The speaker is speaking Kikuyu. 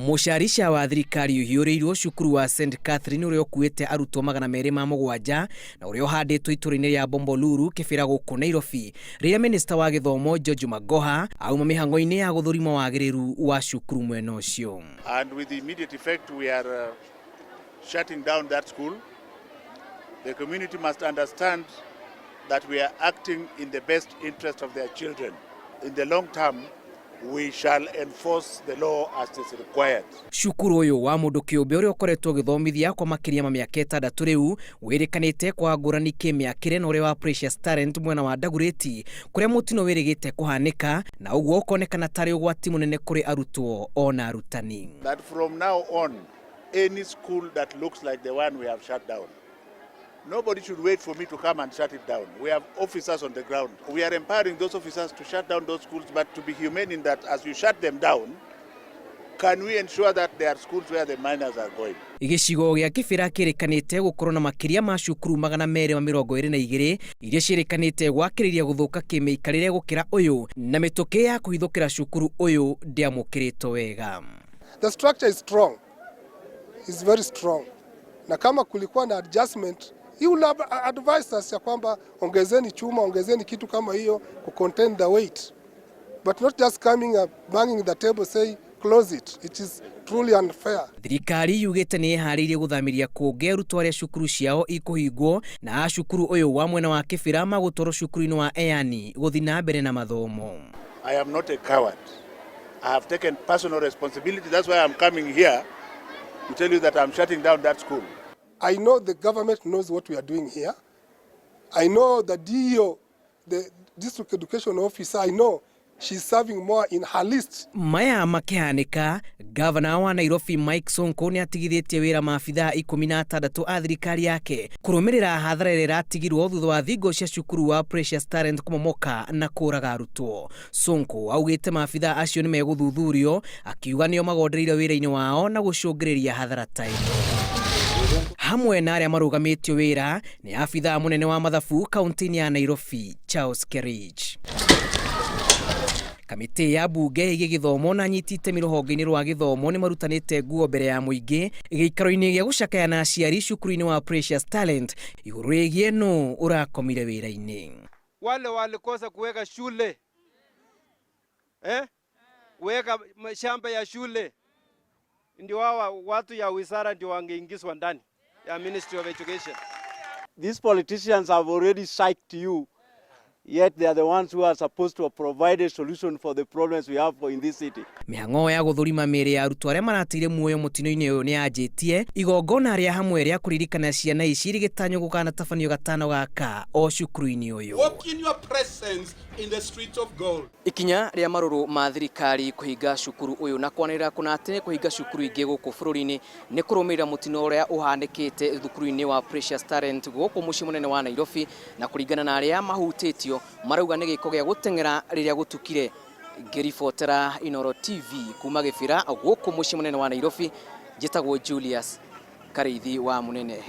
Mũcarica wa thirikari ũhiũrĩirwo cukuru wa St Catherine ũrĩa ũkuĩte arutwo 207 na ũrĩa ũhandĩtwo itũũra-inĩ rĩa Bombolulu Kĩbĩra gũkũ Nairobi rĩrĩa minista wa gĩthomo George Magoha auma mĩhang'o-inĩ ya gũthũrima wagĩrĩru wa cukuru mwena ũcio. And with immediate effect we are shutting down that school. The community must understand that we are acting in the best interest of their children. In the long term, we shall enforce the law as is required. Cukuru ũyũ wa mũndũ kĩũmbe ũrĩa ũkoretwo ũgĩthomithia kwa makĩria ma mĩaka 6 rĩu wĩrĩkanĩte kwa ngũrani kĩmĩakĩre na ũrĩa wa Precious Talent mwena wa Dagoretti kũrĩa mũtino wĩrĩgĩte kũhanĩka na ũguo ũkonekana tarĩ ũgwati mũnene kũrĩ arutwo ona arutani. That from now on, any school that looks like the one we have shut down, nobody should wait for me to come and shut it down. We have officers on the ground. We are empowering those officers to shut down those schools, but to be humane in that as you shut them down, can we ensure that there are schools where the minors are going? Gĩcigo gĩa Kĩbĩra kĩrĩkanĩte gũkorwo na makĩria ma cukuru 222 iria ciĩrĩkanĩte gwakĩrĩria gũthũka kĩmĩikarĩre gũkĩra ũyũ na mĩtũkĩ ya kũhithũkĩra cukuru ũyũ ndĩamũkĩrĩtwo wega. The structure is strong. It's very strong. Na kama kulikuwa na adjustment, he will have advised us ya kwamba ongezeni chuma, ongezeni kitu kama hiyo ku contain the weight. But not just coming up, banging the table, say close it. It is truly unfair. Thirikari yugĩte nĩ ĩharĩirie gũthamĩria kũngĩ arutwo arĩa cukuru ciao ikũhingwo na a cukuru ũyũ wa mwena wa Kĩbĩra magũtwarwo cukuru-inĩ wa Eani gũthiĩ na mbere na mathomo. I am not a coward. I have taken personal responsibility. That's why I'm coming here to tell you that I'm shutting down that school. I know the government knows what we are doing here. I know the DEO, the district education officer, I know she's serving more in her list. Maya makĩhanĩka, gavana wa Nairobi Mike Sonko nĩ atigithĩtie wĩra maabithaa 16 a thirikari yake kũrũmĩrĩra hathara ĩrĩa ĩratigirwo thutha wa thingo cia cukuru wa Precious Talent kũmomoka na kũraga arutwo. Sonko augĩte maabithaa acio nĩ megũthuthurio, akiuga nĩo magondereire wĩra-inĩ wao na gũcũngĩrĩria hathara ta ĩno. Hamwe na arĩa marũgamĩtio wĩra nĩ abithaa mũnene wa mathabu kaunti-inĩ ya Nairobi Charles Kerich. Kamĩtĩ ya mbunge ĩgiĩ gĩthomo na anyiti itemi rũhonge-inĩ rwa gĩthomo nĩ marutanĩte nguo mbere ya mũingĩ gĩikaro-inĩ gĩa gũcakaya na aciari cukuru-inĩ wa Precious Talent igũrũ rĩgiĩ nũ ũrakomire wĩra-inĩ. Wale walikosa kuweka shule, kuweka shamba ya shule, ndio hawa watu ya wizara ndio wangeingizwa ndani ya Ministry of Education. These politicians have already psyched you, yet they are the ones who are supposed to have provided a solution for the problems we have in this city. Mĩhang'o ya gũthũrima mĩĩrĩ ya arutwo arĩa marateire muoyo mũtino-inĩ ũyũ nĩ yanjĩtie igongona rĩa hamwe rĩa kũririkana ciana ici rĩgĩtanywo gũkanatabanio gatano gaka o cukuru-inĩ ũyũ. Walk in your presence in the streets of gold. Ikinya rĩa marũrũ ma thirikari kũhinga cukuru ũyũ na kwanĩrĩra kũna atĩ nĩ kũhinga cukuru ingĩ gũkũ bũrũri-inĩ nĩ kũrũmĩrĩra mũtino ũrĩa ũhanĩkĩte thukuru-inĩ wa Precious Talent gũkũ mũciĩ mũnene wa Nairobi, na kũringana na arĩa mahutĩtio marauga nĩ gĩko gĩa gũteng'era rĩrĩa gũtukire. Ngĩribotera Inooro TV kuma Gĩbĩra gũkũ mũciĩ mũnene wa Nairobi, njĩtagwo Julius Karĩithi wa Mũnene.